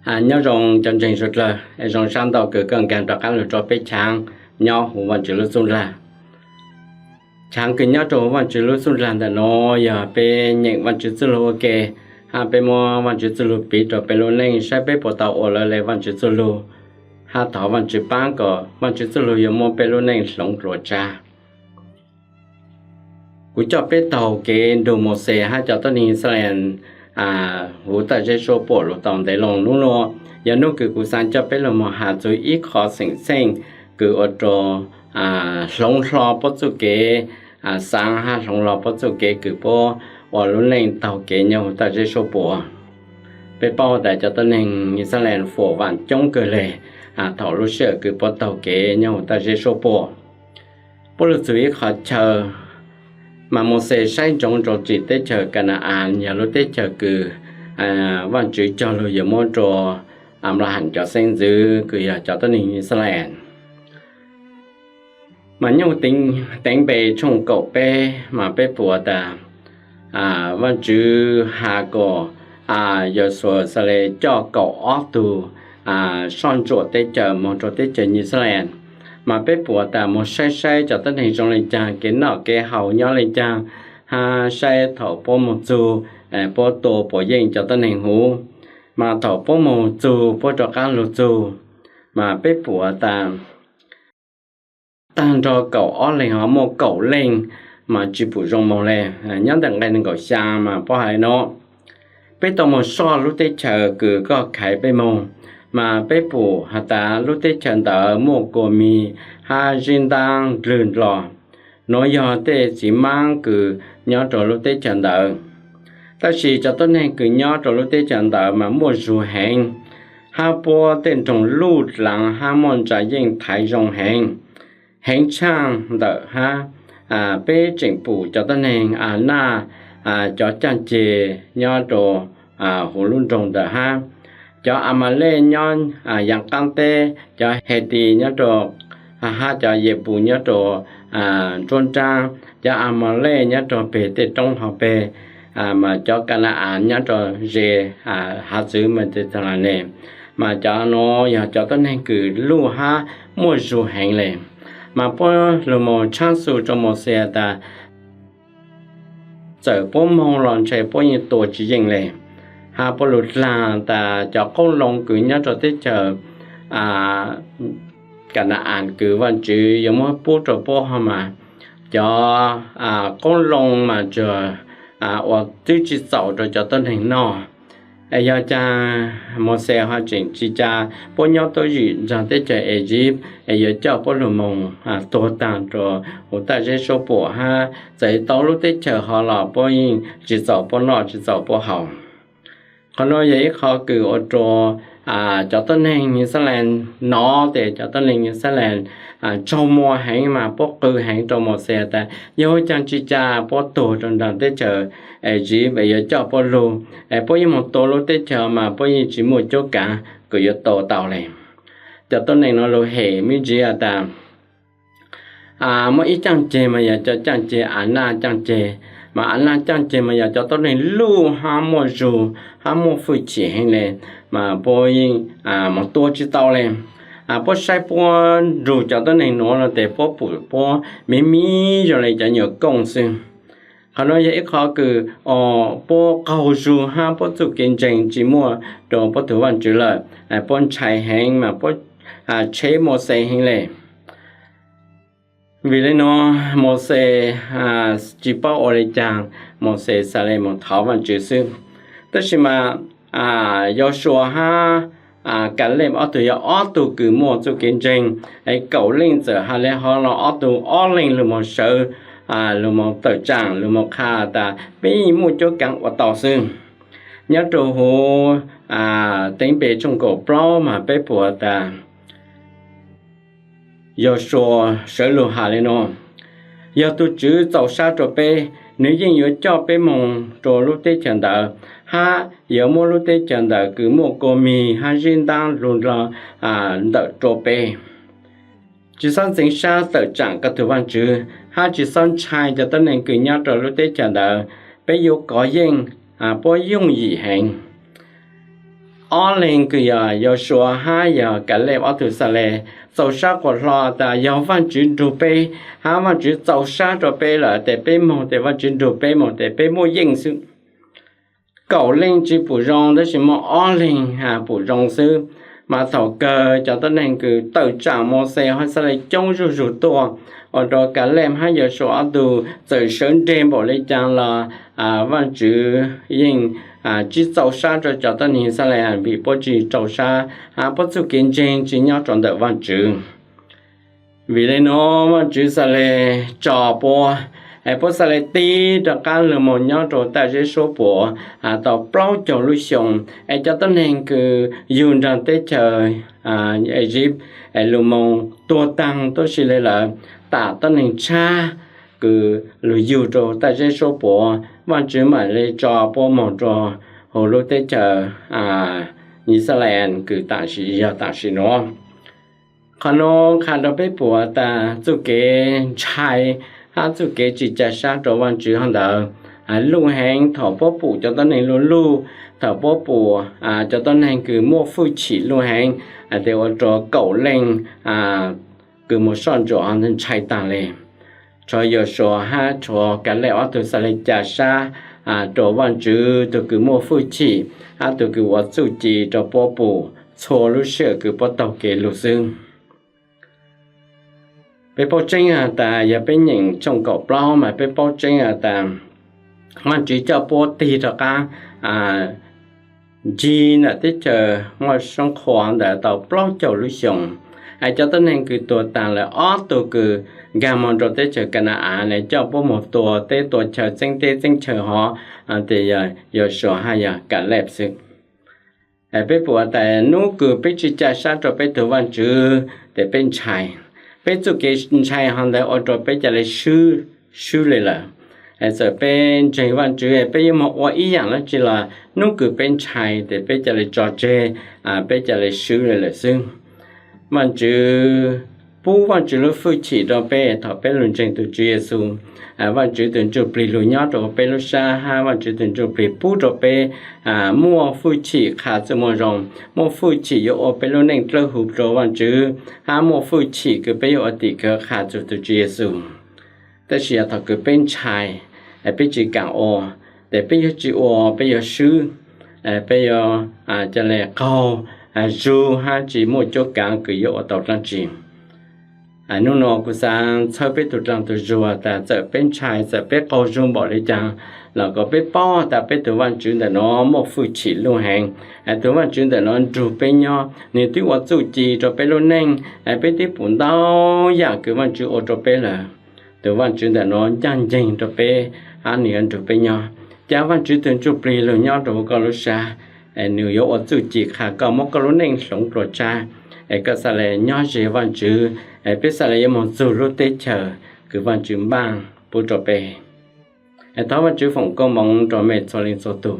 Nyob zoo cov ntseeg suav dlawg, zoo sab ntau kws koj nkaag rov qaab lug rua peb chaav nyob huv Vaajtswv lub txuj lag. Chaav kws nyob rua huv Vaajtswv lub txuj lag ntawm nuav yog peb nyeem Vaajtswv txuj lug ua ke, hab peb muab Vaajtswv txuj lug piv rua peb lub neej saib peb puas tau ua lawv le Vaajtswv txuj lug, hab thov Vaajtswv paab kom Vaajtswv txuj lug yuav muab peb lub neej hloov dlua tsav. Kuv coj peb taug kev nrug Mauxes hab cov tuab neeg Yixalayees huv taj zeb suab puam lug tau ntev loo nub nua, yog nub kws kuv xaav coj peb lug moog has txug ib qho xeem xeej kws ua rua hloov hlo puab txuj kev xaav hab hloov hlo puab txuj kev kws puab ua lub neej taug kev nyob huv taj zeb suab puam. Peb paub tas cov tuab neeg Yixalayees fuam vaam coob kawg le thaum lub sij hawm kws puab taug kev nyob huv taj zeb suab puam. Puab lug txug ib qho chaw, mas Mauxes saib ntsoov rua tsim teb chaws Ka na-as, yog lub teb chaws kws Vaajtswv cog lug yuav muab rua Anplahas cov xeeb ntxwv kws yog cov tuab neeg Yixalayees. Mas nyob huv Teev Npe tshooj kaum peb mas peb pum tas Vaajtswv has kom Yausuas Xales coj kaum ob tug soj ntsuam teb chaws moog rua teb chaws Yixalayees. Mas peb pum tas moog saib saib cov tuab neeg zoo le caag, kev noj kev haus nyob le caag, hab saib thaum puab moog txug puab tua puas yeej cov tuab neeg huv. Mas thaum puab moog txug puab rov qaab lug txug, mas peb pum tas taag nrho kaum ob leeg ho muaj kaum leej mas tsi pum zoo moog le. Nyob ntawm nqe neeg nkaum xyaa mas puab has le nuav: Peb tau moog soj lub teb chaws kws koj khaiv peb moog, mas peb pum has tas lub teb chaws ntawd muaj kua mis hab zib ntaab ndlwg ndlo. Nuav yog tej txiv maab kws nyob rua lub teb chaws ntawd. Tab sis cov tuab neeg kws nyob rua lub teb chaws ntawd mas muaj zug heev, hab puab tej nroog luj dlaav hab muaj ntsa yeej thaiv zoo heev, heev tshaaj ntawm hab. Peb tseem pum cov tuab neeg Anaj cov caaj ceg nyob rua huv lub nroog ntawd hab. Cov Amalej nyob yaav qaab teb, cov Hetis nyob rua, hab cov Yepus nyob rua nruab nraab, cov Amalej nyob rua peg tej roob hauv peg, mas cov Ka na-as nyob rua ze hav txwv Mediterranean. Mas cov nuav yog cov tuab neeg kws luj hab muaj zug heev le. Mas puab lug moog tshaab xu rua Mauxes tas txawm puab moog los ntshe puab yeej tua tsi yeej le. Hab puab lug dlaag tas cov qoob loo kws nyob rua teb chaws Ka na-as kws Vaajtswv yuav muab pub rua puab ho mas cov qoob loo mas tsuas ua twb tsi txaus rua cov tuab neeg noj. Es yog caag Mauxes ho tseem tsi ca puab nyob tuab zwm nraag teb chaws Ezip, es yuav coj puab lug moog tuag taag rua huv taj zeb suab puam hab txawm tau lub teb chaws ho los puab yeej tsi txaus puab noj tsi txaus puab haus. Qhov nuav yog ib qho kws ua rua cov tuab neeg Yixalayees nov tes cov tuab neeg Yixalayees tsaug muag heev mas puab qw heev rua Mauxes tas yog ua caag tsi ca puab tuag rua nraag teb chaws Ezip es yuav coj puab lug, es puab yeej moog tua lub teb chaws mas puab yeej tsi muaj cuab kaav kws yuav tua tau le. Cov tuab neeg nuav lug hem me ntsis tas muaj ib caaj ceg mas yog cov caaj ceg Anaj caaj ceg, mas Anaj caaj ceg mas yog cov tuab neeg luj hab muaj zug hab muaj fwj chim heev le, mas puab yeej moog tua tsi tau le. Puab saib puab nrug cov tuab neeg nuav no tes puab pum puab miv miv zoo le cov nyuam kooj xwb. Qhov nuav yog ib qho kws puab qaug zug hab puab txuj kev ntseeg tsi muaj rua puab tug Vaajtswv lawm, puab ntshai heev mas puab tsheb Mauxes heev le. Vim le nuav Mauxes tsi paub ua le caag, Mauxes xaav le moog thov Vaajtswv xwb. Tab sis mas Yausuas hab Kaleb ob tug yog ob tug kws muaj txuj kev ntseeg, es kaum leej txawm has le hov los ob tug ob leeg lug moog sawv, lug moog tawm tsaam lug moog qha tas peb yeej muaj cuab kaav ua tau xwb. Nyob rua huv Teev Npe tshooj kaum plaub mas peb pum tas Yausuas sawv lug has le nuav: Yog tug Tswv txaus sab rua peb, nwg yeej yuav coj peb moog rua lub teb chaws ntawd, hab yuav muab lub teb chaws ntawd kws muaj kua mis hab zib ntaab lug nrug ntawm rua peb. Tsi xob ntxeev sab tawm tsaam koj tug Vaajtswv, hab tsi xob ntshai cov tuab neeg kws nyob rua lub teb chaws ntawd. Peb yuav kov yeej puab yooj yim heev. Ob leeg kws yog Yausuas hab yog Kaleb ob tug Xales txaus sab quas hlo tas yog Vaajtswv nrug peb hab Vaajtswv txaus sab rua peb lawm tes peb moog tes Vaajtswv nrug peb moog tes peb muaj yeej xwb. Kaum leej tsi pum zoo tab sis muaj ob leeg pum zoo xwb. Mas thaum kawg cov tuab neeg kws tawm tsaam Mauxes hab Xales coob zuj zug tuaj, ua rua Kaleb hab Yausuas ob tug txawm sawv nreg npaum le caag los Vaajtswv yeej tsi txaus sab rua cov tuab neeg Xales vim puab tsi rau sab hab puab txuj kev ntseeg tsi nyob rua ntawm Vaajtswv. Vim le nuav Vaajtswv Xales tso puab, es puab Xales tib rov qaab lug moog nyob rua Taaj Zeb Suab Puam tau plaub caug lub xyoo. Es cov tuab neeg kws yug nraag teb chaws Ezip es lug moog tuag taag tuab si le lawm, tam tuab neeg tshab kws lug yug rua Taaj Zeb Suab Puam, Vaajtswv maam le tso puab moog rua huv lub teb chaws Yixalayees kws tam sim yog tam sim nuav. Qhov nuav qha rua peb pum tas txuj kev ntshai hab txuj kev tsi ca sab rua Vaajtswv hov ntawd luj heev. Thaum puab pum cov tuab neeg luj luj, thaum puab pum cov tuab neeg kws muaj fwj chim luj heev, hais tias ua rua kaum leej kws moog soj ntsuam ntshai taag le. Tshuav Yausuas hab tshuav Kaleb ob tug Xales ca sab rua Vaajtswv tug kws muaj fwj chim hab tug kws ua txuj ci rua puab pum txhua lub sij hawm kws puab taug kev lug xwb. Peb paub tseeb has tas yog peb nyeem tshooj kaum plaub mas peb paub tseeb has tas Vaajtswv coj puab tig rov qaab ncig ntawm teb chaws muaj soob qhua ntawd tau plaub caug lub xyoos. Es cov tuab neeg kws tuag taag lawm ob tug kws nkaag moog rua teb chaws Ka na-as ne coj puab moog tua teb tua chaw txeeb teb txeeb chaw hov, tes yog Yausuas hab yog Kaleb xwb. Peb pum tas nub kws peb tsi ca sab rua peb tug Vaajtswv tes peb ntshai. Peb txuj kev ntshai hov ntawd ua rua peb ca le swb, swb le lawm. Txawm peb ntseeg Vaajtswv peb yuav moog ua ib yaam dlaab tsi los nub kws peb ntshai tes peb ca le tso tseg, peb ca le swb le lawm xwb. Vaajtswv pub Vaajtswv lub fwj chim rua peb thaum peb lug ntseeg tug Tswv Yexus. Vaajtswv tug Ntsuj Plig lug nyob rua peb lub sab hab Vaajtswv tug Ntsuj Plig pub rua peb muaj fwj chim qha txuj moo zoo, muaj fwj chim yuav ua peb lub neej dlawb huv rua Vaajtswv hab muaj fwj chim kws peb yuav ua tim khawv qha txug tug Tswv Yexus. Tab sis yog thaum kws peb ntshai, peb tsi kaam ua, tes peb yuav tsi ua, peb yuav swb, peb yuav ca le qaug zug hab tsi muaj cuab kaav kws yuav ua tau dlaab tsi. Nub nua kuv xaav txhawb peb tug dlaag tug zug tas txawm peb ntshai txawm peb qaug zug npaum le caag los kom peb paub tas peb tug Vaajtswv ntawm nuav muaj fwj chim luj heev. Tug Vaajtswv ntawm nuav nrug peb nyob, nwg twb ua txuj ci rua peb lub neej, peb twb pum ntau yaam kws Vaajtswv ua rua peb lawm. Tug Vaajtswv ntawm nuav ncaaj nceeg rua peb hab nwg yuav nrug peb nyob. Ca Vaajtswv tug Ntsuj Plig lug nyob rua huv koj lub sab, nwg yuav ua txuj ci qha koj, muab koj lub neej hloov dlua tshab, es koj xaav le nyob ze Vaajtswv, peb xaav le yuav moog txug lub teb chaws kws Vaajtswv npaaj pub rua peb. Thov Vaajtswv foom koob moov rua mej txhua leej txhua tug.